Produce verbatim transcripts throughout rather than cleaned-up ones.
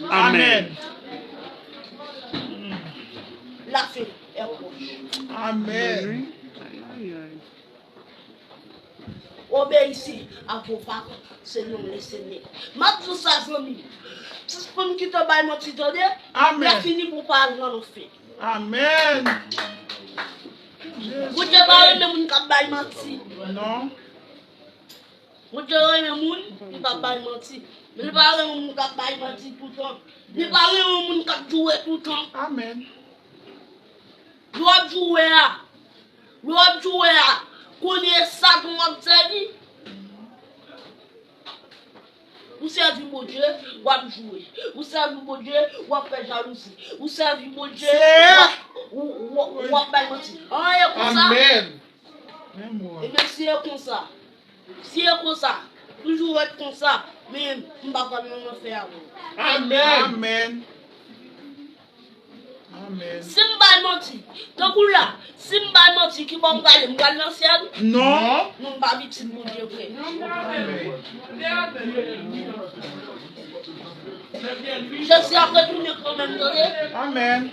Amèn. Amèn. La fin est proche. Amèn. Ay, ay, ay. Obéissez à vos parents, selon le Seigneur. M ap di w sa, zanmi. Sispann kite bay manti, tande. Amèn. Lè fini pou w pa al nan lanfè. Amèn. Bondye pa renmen moun k ap bay manti. Non. Bondye renmen moun ki pa bay manti. Men li pa renmen moun k ap bay manti toutan. Li pa renmen moun k ap joure toutan. Amèn. Lè w ap joure a, lè w ap joure a, konnen Satan w ap sèvi. Ou sèvi Bondye, w ap joure. Ou sèvi Bondye, w ap fè jalouzi. Ou sèvi Bondye, w ap, w, w, w ap bay manti. An, e konsa. Amèn. Ebyen, si e konsa, si e konsa, toujou ret konsa, men m pa pral nan lanfè avè w. Amèn. Amèn. Amèn. Si m bay manti, tankou la, si m bay manti, ki bò m prale? M pral nan syèl? Non. Non, m pa viktim Bondye vre. Jezi ap retounen kanmenm, tande. Amèn.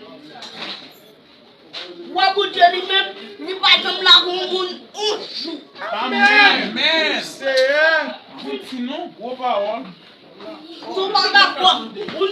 Wa Bondye li menm, li pa janm lage yon moun yon jou. Amèn. Amèn. Seyè. Fouti non, gwo pawòl. Si w pa dakò, ou